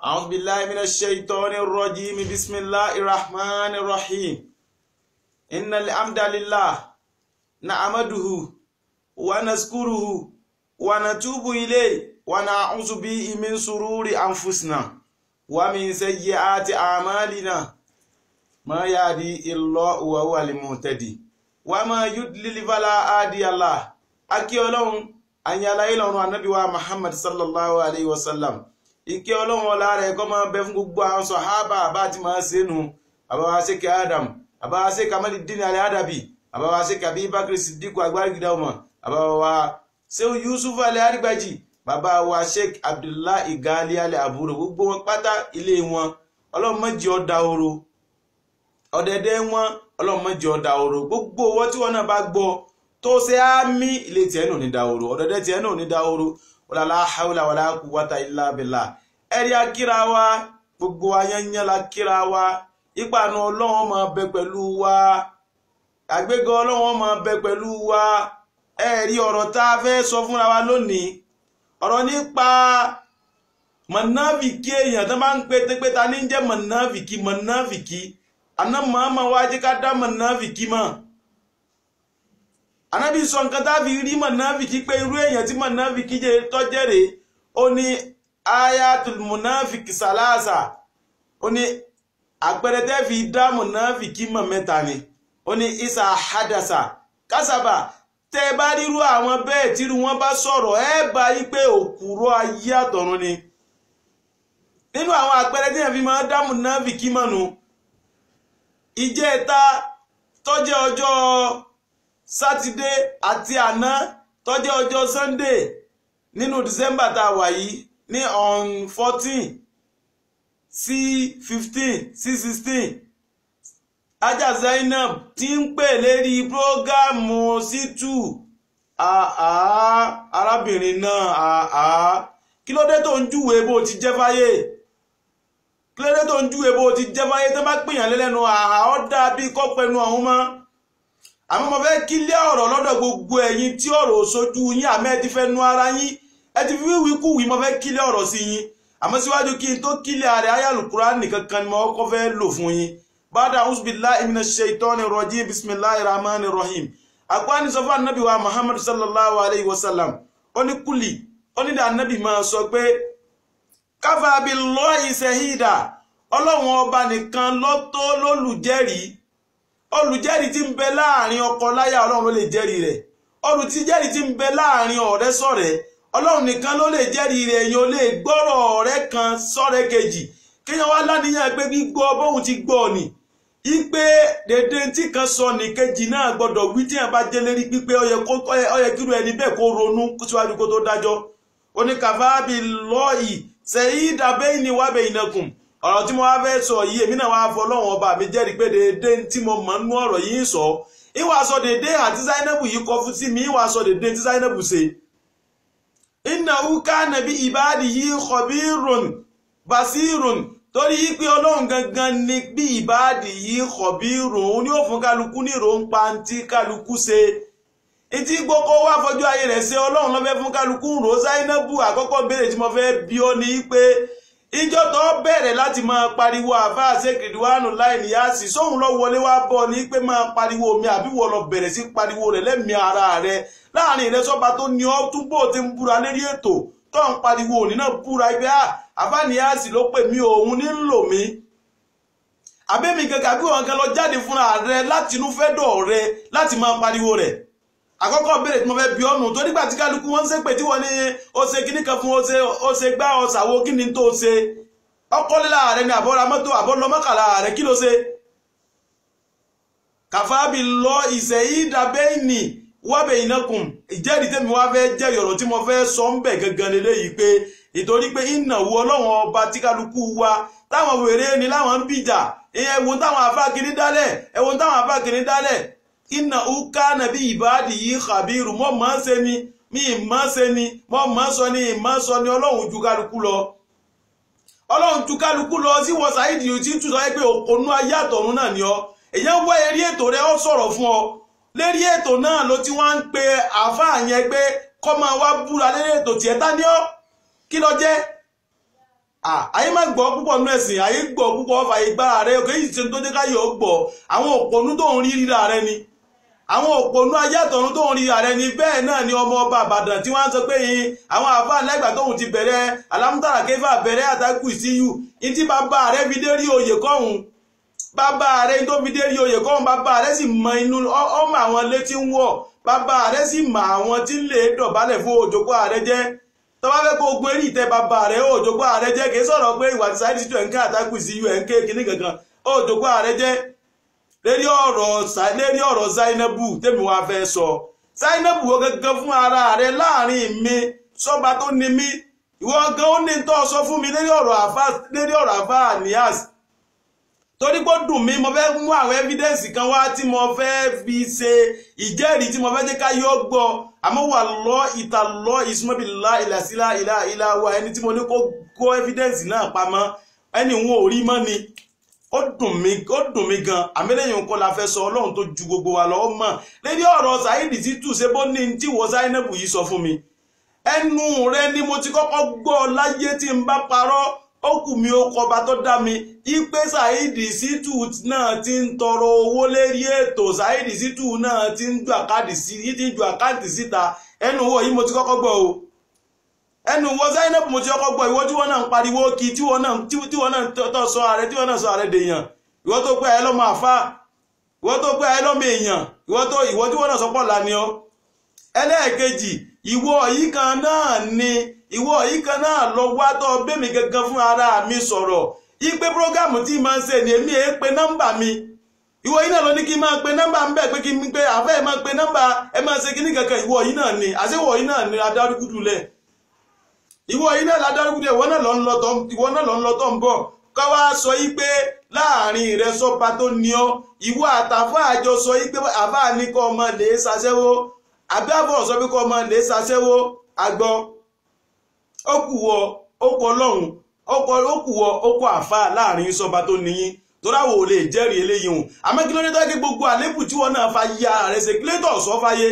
أعوذ بالله من الشيطان الرجيم بسم الله الرحمن الرحيم إن الحمد لله نعمده ونشكره ونتوب إليه ونعوذ به من شرور أنفسنا ومن سيئات أعمالنا ما يهدي الله وهو المهتدي وما يضلل فلا هادي له. Akí Ọlọ́run àyìn aláyé lọ́run ànábì wa Muhammad sallallahu alayhi wa sallam. Ìkẹ́ Ọlọ́run ọlá rẹ̀ kó máa bẹ fún gbogbo àwọn sọ̀hábà bá ti máa ṣe nù. Bàbá wa Sheikh Adam, bàbá wa Sheikh Kamaludin Al-Adabi, bàbá wa Sheikh Abubakar Siddiq Agbárigidá ọmọ, bàbá wa Sheikh Yusuf Al-Arigbaji, bàbá wa Sheikh Abdullahi Gali Al-Aburo, gbogbo wọn pátá ilé wọn Ọlọ́run má jẹ́ ó dahoro, ọ̀dẹ̀dẹ̀ wọn Ọlọ́run má jẹ́ ó dahoro. Gbogbo owó tí wọn náà bá gbọ́ tó ṣe á mí ilé tiẹ̀ náà ní dahoro, ọ̀dẹ̀dẹ̀ tiẹ̀ náà ní dahoro. Wala hawla wala quwwata illa billah. Ẹ̀rí akíra wa, gbogbo ayányán la kíra wa. Ìpànà Ọlọ́run máa bẹ pẹ̀lú wa, àgbéga Ọlọ́run máa bẹ pẹ̀lú wa. Ẹ̀rí ọ̀rọ̀ tá a fẹ́ sọ fúnra wa lónìí, ọ̀rọ̀ nípa mọ̀nàfìkì èèyàn tó máa ń pe pé ta ní jẹ́ mọ̀nàfìkì mọ̀nàfìkì. Àná màmá wa jẹ́ ká dá mọ̀nàfìkì mọ̀. Ànábì sọ nǹkan tá a fi rí mọ̀nàfìkì pé irú èèyàn tí mọ̀nàfìkì jẹ́ tọ́jẹ́rè. Ó ní ayatul mọ̀nàfìkì sàlásà, ó ní àpẹẹrẹ tẹ́ fi dá mọ̀nàfìkì mọ̀ mẹ́ta ni. Ó ní isa hadasa kásábà, tẹ́ bá rírú àwọn bẹ́ẹ̀ tírú wọn bá sọ̀rọ̀ ẹ bá yí pé òkúrọ̀ ayé àtọ̀run ni. Nínú àwọn àpẹẹrẹ tí yẹn fi máa dá mọ̀nàfìkì mọ̀ nù, ìjẹta tó jẹ́ ọjọ́ sátidé àti àná tó jẹ́ ọjọ́ sunday nínú december tá a wà yìí ní on 14 sí 15 sí 16, Ajá Zainab tí ń pè lérí prógámù sí-2. Arábìnrin náà, kí ló dé tó ń júwe bó ti jẹ́ fáyé? Kí ló dé tó ń júwe bó ti jẹ́ fáyé? Tó bá pèèyàn lẹ́nu àhà ọ́ dà bí kọ́ pẹnu ọ̀hún mọ́. Àmọ́ mo fẹ́ kílé ọ̀rọ̀ lọ́dọ̀ gbogbo ẹ̀yin tí ọ̀rọ̀ òṣojú yín, àmọ́ ẹ ti fẹ́ nu ara yín, ẹ ti fi wíwí kú wí. Mo fẹ́ kílé ọ̀rọ̀ sí yín, àmọ́ síwájú kí n tó kílé ààrẹ ayálùkúrá nìkan kan ni mo kọ́kọ́ fẹ́ lò fún yín. Bada usbillahi minash shaitani rajim bismillahir rahmanir rahim. Àkúránì sọ fún ànábì wa Muhammad sallallahu alayhi wa sallam, ó ní kúlì, ó ní ànábì máa sọ pé kafa billahi shahida, Ọlọ́run ọba nìkan ló tó lólùjẹ́rìí. Olùjẹ́rìí tí ń bẹ láàrin ọkọ láya, Ọlọ́run ló lè jẹ́rìí rẹ̀. Olùtíjẹ́rìí tí ń bẹ láàrin ọ̀rẹ́ sọ̀rẹ́, Ọlọ́run nìkan ló lè jẹ́rìí rẹ̀. Èèyàn lè gbọ́rọ̀ ọ̀rẹ́ kan sọ̀rẹ́ kejì kéèyàn wá láníyàn pé gbígbọ́ bóun ti gbọ́ ni ipe dédé tí kan sọ ní kejì náà gbọ́dọ̀ wí. Tí yẹn bá jẹ́ lérí pípé ó yẹ kírú ẹni bẹ́ẹ̀ kó ronú síwájú kó tó dájọ́. Ó ní kàfáàbì lọ́ọ̀yì sẹ̀yìn bayni wa bainakum. Ọ̀rọ̀ tí mo wá fẹ́ sọ yìí, èmi náà wá fọ Ọlọ́run ọba mi jẹ́rìí pé dédé tí mo mọ̀ nínú ọ̀rọ̀ yìí sọ, ìwà sọ dédé àti Zainabu yìí kọ fún sí mi, ìwà sọ dédé tí Zainabu ṣe. Innahu kana bi ibadihi khabirun basirun, torí yí pé Ọlọ́run gangan ni bí ibadihi khabirun, òun ni ó fún kálukú ní ìròǹpa tí kálukú ṣe. Ìtí gbogbo wá fọjú ayé rẹ̀ ṣe, Ọlọ́run ló fẹ́ fún kálukú ń rò. Zainabu, àkọ́kọ́ béèrè tí mo fẹ́ bi ọ́ ni pé ìjọ tó bẹ̀rẹ̀ láti máa pariwo àfáà Sheikh Ridwanu Lahi Niyasi, sóhun lọ wọlé wá bọ̀ ní pé máa pariwo mi, àbí wọ́n lọ bẹ̀rẹ̀ sí pariwo rẹ̀ lẹ́mìí ara rẹ̀ láàrin rẹ̀ sọ́ba tó ní ọ́ túbọ̀ ti ń búra lérí ètò tó ń pariwo òní náà búra pé àfáà Niyasi ló pè mí, òun ní ń lò mí, àbẹ́mi kankan, àbí wọn kan lọ jáde fúnra rẹ̀ láti inú fẹ́ dọ̀ rẹ̀ láti máa pariwo rẹ̀. Àkọ́kọ́ béèrè tí mo fẹ́ bi ọ́nù tó nígbà tí kálukú wọn ń ṣépè tí wọ́n ní ó ṣe kíní kan fún ó ṣe gbá ọ̀sàwó, kí ni tó ṣe? Ọkọ́lélà rẹ ni àbọ̀ra mọ́tò àbọ̀lọ́mọ́kàlà rẹ, kí ló ṣe? Kàfábì lọ ìṣẹ̀yí dàbẹ́ẹ̀nì wábẹ̀ ìnákùn. Ìjẹ́rìí tèmi wá fẹ́ jẹ́ ọ̀rọ̀ tí mo fẹ́ sọ ń bẹ̀ gangan lélẹ́yìí pé ìtorí pé ìnáwó Ọlọ́run ọba tí kálukú wa táwọn wèrè ni láwọn ń bìjà, ẹ̀wọ̀n táwọn afáàkiri dálẹ̀, ẹ̀wọ̀n táwọn afáàkiri dálẹ̀. Inna uka nàbí ìbáàdì yìí khabiru, mọ́ mọ́ ṣe ni mi mọ́ ṣe ni mọ́ mọ́ sọ ni mọ́ sọ ni. Ọlọ́run ju kálukú lọ, Ọlọ́run ju kálukú lọ. Sí wọ Saheed tí ń tún sọ pé òkònú ayé àtọ̀run náà ni ọ. Èyàn wá eré ètò rẹ, ọ sọ̀rọ̀ fún ọ lérí ètò náà ló ti wá ń pe àáfàá yẹn pé kọ́ máa wá búra lérí ètò tiẹ̀. Ta ni ọ́? Kí ló jẹ́? Ayé má gbọ́ púpọ̀ nínú ẹ̀sìn, ayé gbọ́ púpọ̀ ọ̀fà ìgbára rẹ òkè yìí ṣe tó dé káyọ̀ gbọ́. Àwọn òpònú tó ń rí ríra rẹ ni, àwọn òpònú ayé àtọ̀run tó ń ríra rẹ ni. Bẹ́ẹ̀ náà ni ọmọ ọba Ìbàdàn tí wọ́n ń sọ pé yín àwọn àfa lẹ́gbàá tóun ti bẹ̀rẹ̀ alámútàrà kéfà bẹ̀rẹ̀ àtàkù ìsíyù ní tí bàbá rẹ fi dé rí oyè kọ́hún, bàbá rẹ tó fi dé rí oyè kọ́hún, bàbá rẹ sì mọ inú ọmọ àwọn létí ń wọ̀, bàbá rẹ sì mọ àwọn tí ń lè dọ̀bálẹ̀ fún òjòkó ààrẹ jẹ́. Tó bá fẹ́ kó ogun eré ìtẹ́ bàbá rẹ̀ òjòkó ààrẹ jẹ́, kì í sọ̀rọ̀ pé ìwà tí Saheed Shittu ẹ̀ ń ká àtàkù sí unk kìíní kankan, òjòkó ààrẹ jẹ́. Lérí ọ̀rọ̀ Zainabu tèmi wá fẹ́ sọ, Zainabu wo gangan fún ara rẹ̀ láàrin mi sọ́ba tó ní mí, ìwọ gan ó ní tó sọ fún mi lérí ọ̀rọ̀ àfa Nias, torí pé ó dùn mí. Mo fẹ́ mú àwọn evidence kan wá tí mo fẹ́ fi ṣe ìjẹ́rìí tí mo fẹ́ jẹ́ ká yọ gbọ́. Àmọ́ wà lọ ìta lọ ìsúnmọ́bìlá ìlàsílá ìlà ìlà wa, ẹni tí mo ní kó evidence náà pamọ́ ẹni wọn ò rí mọ́ ni. Ó dùn mí gan. Àmì lẹ́yìn nǹkan la fẹ́ sọ, Ọlọ́run tó ju gbogbo wa lọ ó mọ̀. Lérí ọ̀rọ̀ Saheed Shittu ṣe bó ní tí wọ́n Zainabu yìí sọ fún mi, ẹnu rẹ ni mo ti kọ́kọ́ gbọ́ láyé tí n bá parọ́ ó kù mí ó kọba tó dá mi, ipe Saheed Shittu náà ti ń tọrọ owó lérí ètò, Saheed Shittu náà ti ń ju àkáǹtì síta. Ẹnu wo yìí mo ti kọ́kọ́ gbọ́ o, ẹnu wo Zainab mo ti kọ́kọ́ gbọ́. Ìwọ tí wọ́n náà ń pariwo kí tí wọ́n náà tọ́ sọ ààrẹ, tí wọ́n náà sọ ààrẹ dèèyàn, ìwọ tó pé ẹ lọ́mọ àfá, ìwọ tó pé ẹ lọ́mọ èèyàn, ìwọ tí wọ́n náà sọ pọ̀ lánìí ọ. Ẹlẹ́ẹ̀kejì, ìwọ yìí kan náà ni, ìwọ yìí kan náà lọ wá tọ́ bẹ́mi gangan fún ara mi sọ̀rọ̀ ipe prógámù tí máa ń ṣe ni èmi èé pe nọ́mbà mi. Ìwọ yìí náà ló ní kí n máa pe nọ́mbà ń bẹ̀ pé kí n pe àfẹ́ ẹ̀ máa pe nọ́mbà ẹ máa ṣe kíní kankan. Ìwọ yìí náà ni, àṣewọ̀ yìí náà ni adárúgúdù lẹ̀, ìwọ yìí náà ládárúgúdù lẹ̀, ìwọ náà lọ ń lọ tó ń bọ̀. Ká wá sọ yìí pé láàrin rẹ sọba tó ní ọ, ìwọ àtàfà àjọ sọ yìí pé àbá ní kọ́ ọmọ lè ṣaṣẹ́wó, àbí àbọ̀ sọ pé kọ́ ọmọ lè ṣaṣẹ́wó. Àgbọ̀ ó kù wọ, ó kù Ọlọ́run, ó kù wọ, ó kù àfà láàrin sọba tó níyín, toráwò ò lè jẹ́rìí eléyìí hùn. Àmọ́ kí ló dé tó kí gbogbo àlébù tí wọ́n náà fa yí ara rẹ̀ ṣe, kí ló tọ̀ sọ fáyé?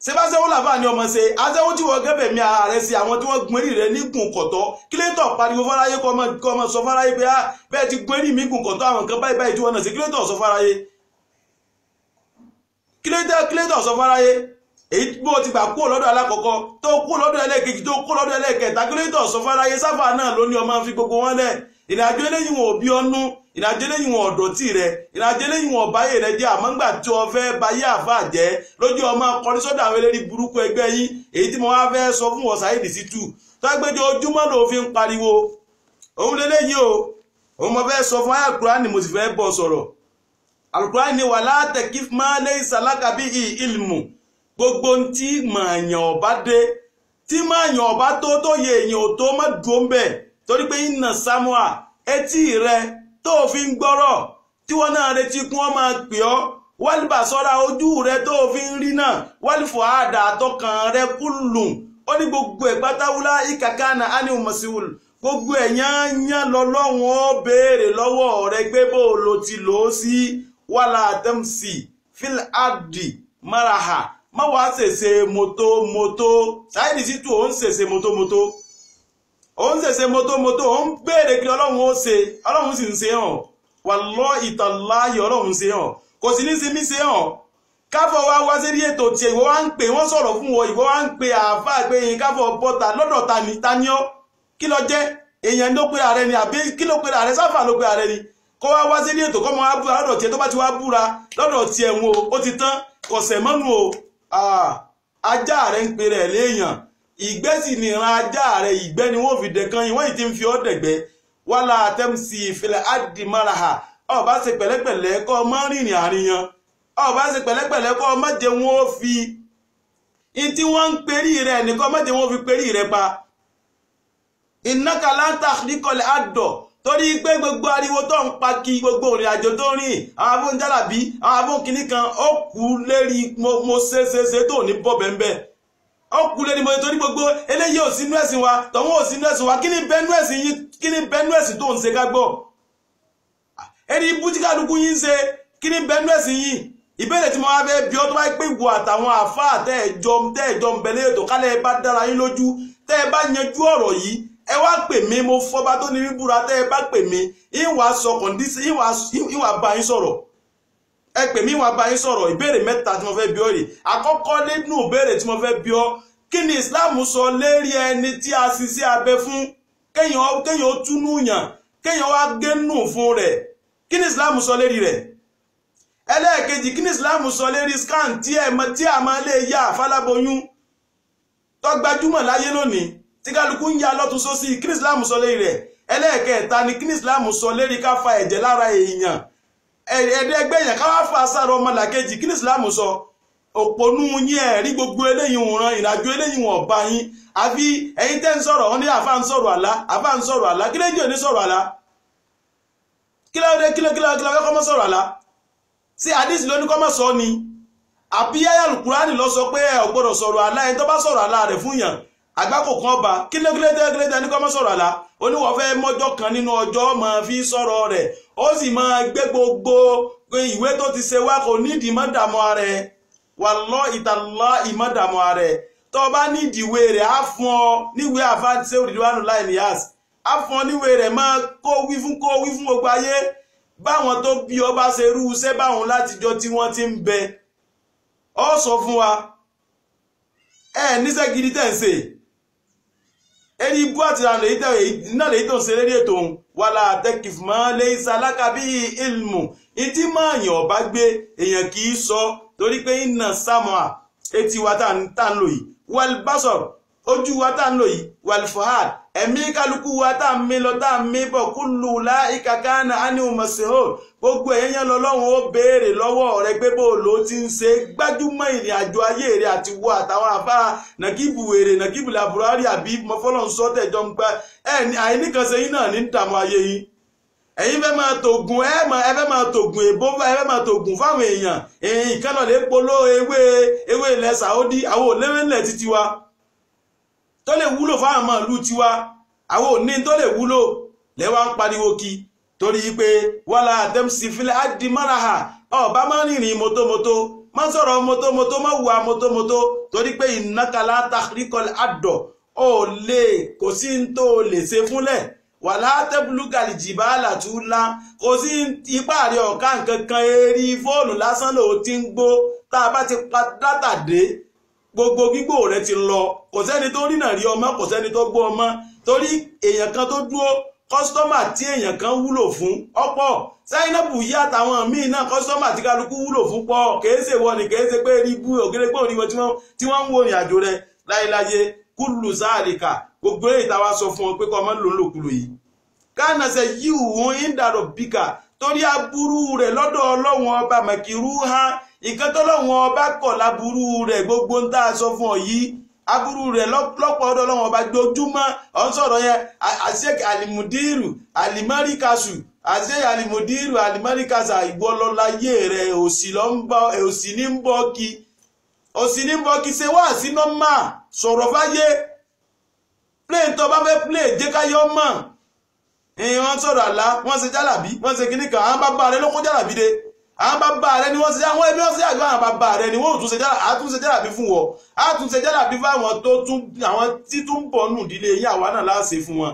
Ṣé bá ṣẹ́wó làbá ni ọmọ ṣe aṣẹ́wó tí wọ́n gẹ́fẹ̀ mi ara rẹ̀ ṣe, àwọn tí wọ́n gun eré rẹ̀ ní gùn kọ̀tọ́, kí ló tọ̀ pariwo fáráyé kọ́ ọmọ sọ fáráyé pé bẹ́ẹ̀ ti gun eré mi gùn kọ̀tọ́ àwọn nǹkan báyìí báyìí tí wọ́n náà ṣe, kí ló tọ̀ sọ fáráyé? Kí ló tọ̀ sọ fáráyé? Èyí bó ti gbà kúrò lọ́dọ̀ alákọ̀ọ́kọ́ tó kúrò lọ́dọ̀ ẹlẹ́ẹ̀kejì tó kúrò lọ́dọ̀ ẹlẹ́ẹ̀kẹta, kí ló tọ̀ sọ fáráyé? Sáfà náà ló ní ọmọ fi gbogbo wọn lẹ̀. Ìrìnàjò eléyìí wọn ò bí ọnú, ìrìnàjò eléyìí wọn ọ̀dọ̀tí rẹ, ìrìnàjò eléyìí wọn ọ̀báyé rẹ jẹ́. Àmọ́ ńgbà tí o fẹ́ bayé àfà jẹ́ lójú ọmọ akọrin sọ́dọ̀ àwọn eléré burúkú ẹgbẹ́ yín. Èyí tí mo wá fẹ́ sọ fún wọn Saheed Shittu tó gbẹ́jọ ojúmọ́ ló fi ń pariwo òun lélẹ́yìí o, òun mo fẹ́ sọ fún Al-Qur'ani, mo sì fẹ́ bọ́ sọ̀rọ̀. Al-Qur'ani wala takif ma laysa laka bihi ilmu, gbogbo tí mààyàn ọba dé, tí mààyàn ọba tó yẹ èèyàn ò tó má dùn bẹ́ẹ̀, torí pé iná samoa etí rẹ tó fi ń gbọ́rọ̀ tí wọ́n náà retí kún ọ́ máa pè ọ́, wálìbà sọ́ra ojú rẹ tó fi ń rí náà, wálìfọ̀ àdà àtọkàn rẹ kúlùm, ó ní gbogbo ẹ̀ pátáwúlá ìkàkánà ánìmọ̀síwùl, gbogbo ẹ̀ yányán lọ́lọ́run ó béèrè lọ́wọ́ rẹ gbé bó lo ti lò ó sí, wàlà àtẹ̀mùsì fíl àdì maraha, má wàá ṣèṣe mọ́tòmọ́tò. Saheed Shittu ò ń ṣèṣe mọ́tòmọ́tò, ó ń ṣèṣe mọ́tòmọ́tò, ó ń béèrè kí Ọlọ́run ó ṣe, Ọlọ́run sì ń ṣe hàn, wallahi tallahi Ọlọ́run ṣe hàn, kò sí ní sí mí ṣe hàn. Káfọ̀ wá wá sí ètò tiẹ̀, ìwọ wá ń pè wọ́n sọ̀rọ̀ fún wọn, ìwọ wá ń pè àáfàá pé yín káfọ̀ bọ́ta lọ́dọ̀ ta ni, ta ni ọ́, kí ló jẹ́? Èèyàn ló pe ààrẹ ni àbí kí ló pe ààrẹ? Sáfà ló pe ààrẹ ni. Kó wá wá sí ètò kọ́ mọ́ wá búra lọ́dọ̀ tiẹ̀, tó bá ti wá búra lọ́dọ̀ tiẹ̀ wọn ó ti tán, kọ̀sẹ̀ mọ́nu o. Ajá rẹ̀ ń pe rẹ̀ léèyàn, ìgbẹ́ sì ni ìran ajá rẹ̀, ìgbẹ́ ni wọ́n fi dẹ̀kan yìí, wọ́n yìí ti ń fi ọ́ dẹ̀gbẹ́. Wàhálà àtẹ́mùsì ìfilẹ̀ àdìmáraha, ọba ṣe pẹ̀lẹ́pẹ̀lẹ́ kọ́ ọmọ rìnrìn àríyàn, ọba ṣe pẹ̀lẹ́pẹ̀lẹ́ kọ́ ọmọ jẹ́ wọn ó fi in tí wọ́n ń perí rẹ̀ nìkan, ọmọ jẹ́ wọn ó fi perí rẹ̀ pa. Ìnáka láńtà níkọlẹ̀ àdọ̀, torí pé gbogbo ariwo tó ń pa kí gbogbo ìrìn àjò tó rìn, àwọn abóńjálàbí, àwọn abóńkìní kan, ó kú lérí mo ṣe ṣe ṣe tó ní bọ́ bẹ́ẹ̀, ó kú lérí mo torí gbogbo eléyìí ò sínú ẹ̀sìn wa, tọ̀hún ò sínú ẹ̀sìn wa, kí ni bẹ́nu ẹ̀sìn yín, kí ni bẹ́nu ẹ̀sìn tó ń ṣe ká gbọ́? Ẹni ibú tí kálukú yín ń ṣe, kí ni bẹ́nu ẹ̀sìn yín? Ìbéèrè tí mo wá fẹ́ bi ọ́, tó bá pé ìwọ àtàwọn àfáà tẹ́ẹ̀jọ ń bẹ léètò kálẹ̀ bá dára yín lójú, tẹ́ ẹ bá yanjú ọ̀rọ̀ yìí, Ẹ wá pè mí, mo fọba tó ní bíbúra, tẹ́ ẹ bá pè mí ìwà sọ kọ̀ǹdísì, ìwà bá yín sọ̀rọ̀. Ẹ pè mí, ìwà bá yín sọ̀rọ̀. Ìbéèrè mẹ́ta tí mo fẹ́ bi ọ́ rè. Àkọ́kọ́ nínú ìbéèrè tí mo fẹ́ bi ọ́, kí ni Islam sọ lérí ẹni tí a ṣiṣẹ́ abẹ fún, kéèyàn ó túnú yàn, kéèyàn wá gé nù fún rẹ̀? Kí ni Islam sọ lérí rẹ̀? Ẹlẹ́ẹ̀kejì, kí ni Islam sọ lérí scan tí a máa lè yá fáláboyún tó gbajúmọ̀ láyé lónìí tí kálukú ń ya lọ́tún sósì? Kí ni Islam sọ lérí rẹ̀? Ẹlẹ́ẹ̀kẹta ni kí ni Islam sọ lérí ká fa ẹ̀jẹ̀ lára èèyàn, ẹ̀ẹ́dẹ́gbẹ́ èèyàn, ká wá fa sára ọmọlàkejì? Kí ni Islam sọ? Òpònú yín ẹ̀ rí gbogbo eléyìí wọn, ìrìnàjò eléyìí wọn ọba yín. Àfi ẹ̀yin tẹ́ ń sọ̀rọ̀ wọn ní àfa ń sọ̀rọ̀ àlá, àfa ń sọ̀rọ̀ àlá. Kí lóde ní sọ̀rọ̀ àlá? Kí lóde kí lóde kí lóde kọ́ mọ́ sọ̀rọ̀ àlá? Sí àdìsí ló ní kọ́ mọ́ sọ ni? Àbí ayé Kùránì lọ sọ pé ẹ ò gbọ́dọ̀ sọ̀rọ̀ àlá, ẹni tó bá sọ̀rọ̀ àlá rẹ̀ fún yàn àgbákò kan ọba? Kí lóde kí lóde ní kọ́ mọ́ sọ̀rọ̀ àlá? Oníwọ̀ fẹ́ mọ́jọ́ kan nínú ọjọ́ máa fi sọ̀rọ̀ rẹ̀, ó sì máa gbé gbogbo ìwé tó ti ṣe wá, kò nídìí mọ́ dààmú ara ẹ̀, wàlọ́ ìtàlá ìmọ̀dàmọ́ ààrẹ. Tó bá nídìí ìwé rẹ̀ á fún ọ níwèé àfáàṣẹ òdìdíwánu láì níyàs, á fún ọ níwèé rẹ̀, máa kó wí fún gbogbo ayé báwọn tó bí ọ bá ṣe rú iṣẹ́ báwọn látijọ́ tí wọ́n ti ń bẹ. Ọ sọ fún wa ẹ níṣẹ́ gidi tẹ̀ ń ṣe ẹni ibú àti ìlànà lèyí tó ń ṣe lérí ètò òun. Wàlà tẹkìfùmọ́ lẹ́yìn sálákà bíi ilmù ìtí máa yàn ọba gbé èèyàn kì í sọ, torí pé iná samoa etí wa tá ń lò yìí, wàlbásọ̀r ojú wa tá ń lò yìí, wàlfọ́hàd ẹ̀mí kálukú wa tá ń mí lọ tá ń mí bọ̀, kúlù láìka kánà ánìhùn mọ̀síhò, gbogbo ẹ̀yẹ́ lọ́lọ́run ó béèrè lọ́wọ́ rẹ pé bó ló ti ń ṣe. Gbájúmọ́ ìrìn àjò ayé rẹ àti wo àtàwọn àfáà nàkíbù wèrè nàkíbù làbúrárì àbí mọ́fọ́lọ́nsọ tẹ̀jọ́ ń gbá ẹ̀ àìníkànṣe yín náà ní dààmú ayé yín. Ẹ̀yin fẹ́ máa tògùn, ẹ fẹ́ máa tògùn èbó, ẹ fẹ́ máa tògùn fáwọn èèyàn. Èyí kan náà lè polo ewé ewé ilẹ̀ Saudi, àwọn òléwé ńlẹ̀ títí wa tó lè wúlò fáwọn ọmọ ìlú tiwa, àwọn òní tó lè wúlò lẹ́wà ń pariwo kí, torí pé wàhálà àtẹ́mùsí fílẹ̀ àdìmọ́raha ọba máa ń rìnrìn mọ́tòmọ́tò, máa ń sọ̀rọ̀ mọ́tòmọ́tò, máa wùwà mọ́tòmọ́tò, torí pé ìnákàlà tàkìríkọ̀lẹ̀ àdọ̀ ò lè kò sí ní tó lè ṣe fúnlẹ̀, wàlá tẹ́bùlùkàlì jìbálà túlá kò sí ipá rẹ̀ ọ̀ká nǹkan kan, eré fóònù lásán ló ti ń gbó. Tá a bá ti pa dátà dé, gbogbo gbígbó rẹ̀ ti lọ, kò sẹ́ni tó rìnà rí ọmọ, kò sẹ́ni tó gbọ́ ọmọ, torí èèyàn kan tó dúró kọ́sítọ́mà tí èèyàn kan wúlò fún ọ̀pọ̀. Sáyẹ́nàbù yí àtàwọn míì náà kọ́sítọ́mà tí kálukú wúlò fún pọ̀, kèé ṣe wọ ni, kèé ṣe pé rí bú ògèrè pé òní wọn tí wọ́n ń wo ìrìn àjò rẹ̀ láéláyé. Kúlù sáàlìkà gbogbo èyí táwa sọ fún ọ pé kọ́ ọmọ ń lò lòkulò yìí kánàṣẹ yìí òun ìdàrọ̀ bíkà, torí aburú rẹ̀ lọ́dọ̀ Ọlọ́run ọba mẹ̀kìrú hàn, nǹkan tọ́lọ́run ọba kọ̀ láburú rẹ̀, gbogbo ń tá a sọ fún ọ yìí aburú rẹ̀ lọ́pọ̀ ọ̀dọ̀ Ọlọ́run ọba gbojúmọ́. Ọ̀ ń sọ̀rọ̀ yẹn àṣẹ àlìmùdírù àlìmọ́ríkàṣù, àṣẹ àlìmùdírù àlìmọ́ríkàṣà, ìwọlọ́láyé rẹ̀ òsì ní ń bọ́ kí, òsì ní ń bọ́ kí, ṣe wá sí nọ́mà sọ̀rọ̀ fáyé, plane tó bá fẹ́ plane jẹ́ káyọ́ mọ̀. Wọ́n sọ̀rọ̀ àlá, wọ́n ṣe jálàbí, wọ́n ṣe kíní kan, àwọn bàbá rẹ ló kó jálàbí dé, àwọn bàbá rẹ ni wọ́n ṣe, àwọn ẹbí wọ́n ṣe àgbà, àwọn bàbá rẹ ni wọ́n ò tún ṣe jálàbí, àtúnṣe jálàbí fún wọn, àtúnṣe jálàbí fáwọn tó tún àwọn tí tún bọ̀ nù ìdílé yín, àwa náà láṣẹ fún wọn.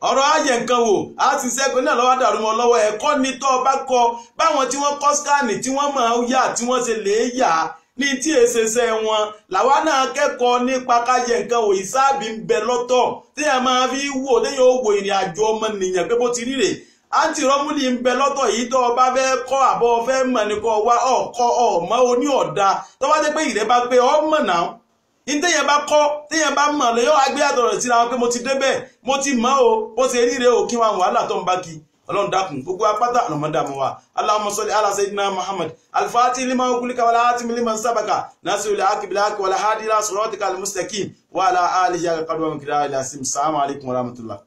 Ọ̀rọ̀ ayẹ̀ nǹkan wò á ti sẹ́kọ̀ọ́ náà lọ́wọ́ dàrú mọ́ lọ́wọ́. Ẹ̀kọ́ ni tó o bá kọ báwọn tí wọ́n kọ́ skáànì tí wọ́n máa yà tí wọ́n ṣe lè yà ní tí èsèsè wọn làwa náà kẹ́kọ̀ọ́ nípa káyẹ̀ nǹkan wò. Ìsáàbì ń bẹ lọ́tọ̀ tí a máa fi wò téèyàn ó wo ìrìn àjò ọmọnìyàn pé bó ti rí rè. Àǹtí rọ́múlì ń bẹ lọ́tọ̀ yìí tó o bá fẹ́ kọ́ àbọ̀ fẹ́ mọ̀ ní kọ́ wá ọ̀kọ́ ọ̀mọ́ oní ọ̀dà tó bá jẹ́ pé ìrẹ́ bá pé ọmọ náà ní téèyàn bá kọ́ téèyàn bá mọ̀ lẹ́yọ́ agbéyàtọ̀ rẹ̀ síra wọn pé mo ti débẹ̀ mo ti mọ̀ o bó ṣe ríre o kí wọn wàhálà tó ń bá kí. Ọlọ́run dákun gbogbo apáta ọ̀nàmọ́dàmọ́ wa. Allahumma salli ala sayyidina Muhammad al-Fatihi lima ughliqa wal hatimi liman sabaqa nasiril haqqi bil haqqi wal hadi ila siratikal mustaqim wa ala alihi haqqa qadrihi wa miqdarihi al-azim. Assalamu alaikum wa rahmatullah.